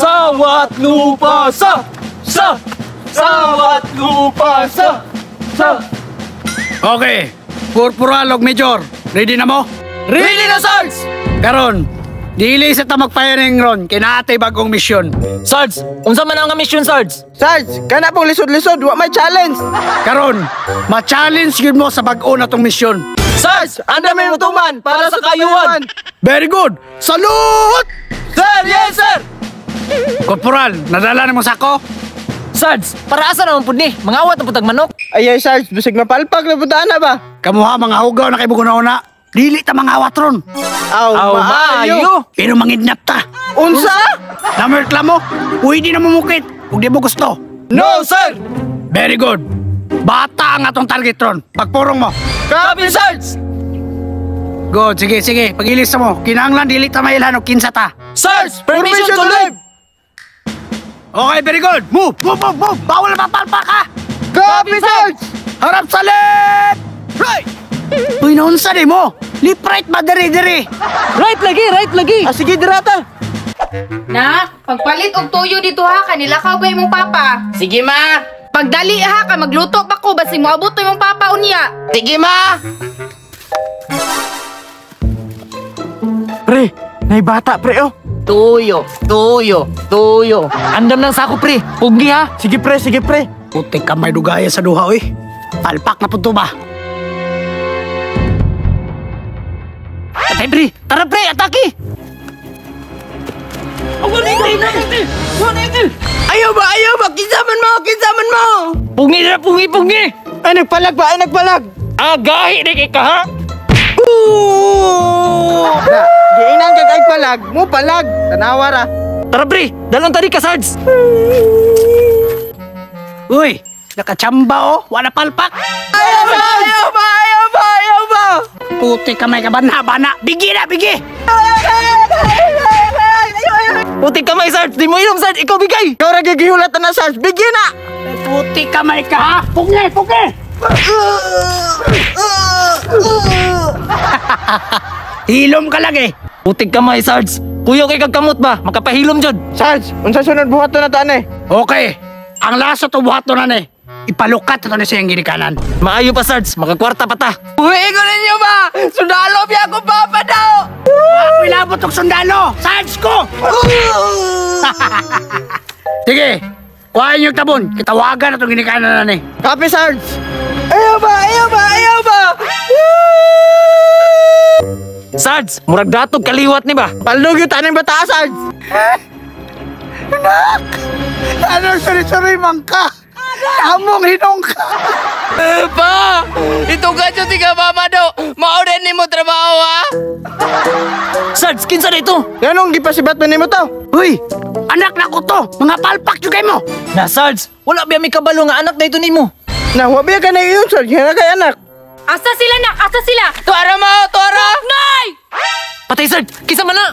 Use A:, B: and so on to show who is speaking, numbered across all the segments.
A: Sawat lupa sa sa sawat lupa sa sa.
B: Okay. Corporal og Major, ready na mo?
A: Ready na, Sarge!
B: Karon, dili sa ta mag-firing ron kay naa tay bagong misyon.
A: Sarge, unsa man ang mission, Sarge?
C: Sarge, kana pong lisod-lisod, wa may challenge.
B: Karon, ma-challenge gyud mo sa bag-o na tong misyon.
A: Sarge, andam mi motuman para sa kaayuhan.
B: Very good. Salute!
A: Sir, yes, sir!
B: Corporal, nadala nimo sako?
A: Sarge, para asa naman pud ni? Mangawat na pud tag manok.
C: Ay, ay, Sarge, bisag mapalpak na pud na ba?
B: Kamuha mga hugaw na kay una. Dili ta mangawat ron.
C: Aw,
A: Aw, maayo.
B: Pero mangidnap ta.
C: Unsa?
B: Namerklamo, pwede na mumukit kung di mo gusto.
A: No, sir!
B: Very good. Bata ang atong target ron. Pagpurong mo.
A: Copy, Sarge!
B: Good, sige, sige. Pag-ilis mo. Kinahanglan dili ta mailhan og kinsa ta.
A: Sarge, permission to leave!
B: Okay, very good. Move, move, move, move. Bawal mapalpak ha.
C: Copy, Sarge!
B: Harap sa left! Right! Uy, naunsa di mo? Left right ba diri diri?
A: Right lagi, right lagi!
C: Ah, sige, dirata.
D: Nak, pagpalit og tuyo dito ha, kanila ka ba imong papa?
E: Sige, ma!
D: Pagdali ha, ka magluto pa ko basig moabot to imong papa unya.
E: Sige, ma!
C: Pre, nay bata, pre, oh.
E: Tuyo, tuyo, tuyo.
A: Andam ng sako, pre. Pugni ha.
C: Sige, pre, sige, pre.
B: Putik ka may dugaya sa duha, uy. Palpak na punto ba?
A: Atay, pre. Tara, pre, atake! 180! 180!
E: Ayaw ba, ayaw ba? Kinsaman mo, kinsaman mo!
A: Pugni na, pugni, pugni!
C: Ay, nagpalag ba? Ay, nagpalag.
A: Ah, gahi ni kay ka, ha?
C: Na, giinang kag ay palag, mo palag. Tanawa ra.
A: Tara, pre. Dalon tadi ka, Sarge.
B: Uy, nakachamba oh. Wala palpak.
E: Ayaw ba, ayaw ba, ayaw ba, ayaw ba!
B: Putik ka may kabana, bana. Bigi na, bigi!
A: Putik kamay, Sarge. Di mo ilong, Sarge. Ikaw bigay.
C: Ikaw ra gigihulat na, Sarge. Bigyan na!
B: Putik ka may ka, ha? Pugni, pugni! Hilom ka lang eh.
A: Putik kamay, Sarge. Kuyo kay kagkamot ba? Makapahilom jud.
C: Sarge, unsa sunod buhat to na taan eh?
B: Okay. Ang laso to buhat to na ni. Ipalukat na to ni siyang ginikanan.
A: Maayo pa, Sarge. Makakwarta pa ta.
E: Uwi ko ninyo ba? Sundalo biya ko papa daw!
B: Ako ilabot og sundalo! Sarge ko! Sige, kuhain yung tabon. Kitawagan na itong ginikanan na ni.
C: Copy, Sarge! Ayaw ba, ayaw ba, ayaw ba!
A: Sarge, murag datog kaliwat ni ba?
C: Palnog yung tanang bata, Sarge!
B: Nak! Anong suri-suri man ka? Among hinong ka!
E: Eh, pa! Ito ka dyan, tiga mama daw! Mao din nimo trabaho, ha?
A: Sarge, kinsa na ito?
C: Ganong gipasibat man nimo to?
B: Uy! Anak na ko to! Mga palpak yung mo!
A: Na, Sarge, wala ba mi kabalo nga anak na ito nimo?
C: Na, wa biya ka na iyon, Sarge. Nga kay anak.
D: Asa sila nak? Asa sila?
E: Tuara mo, tuara!
D: Nay!
A: Patay, Sarge. Kinsa man na?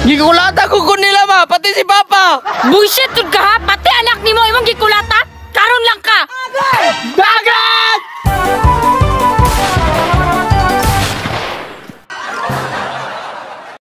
E: Gikulata ko kun nila, ma! Pati si papa!
D: Bullshit jud ka ha, pati anak nimo imong gikulatan.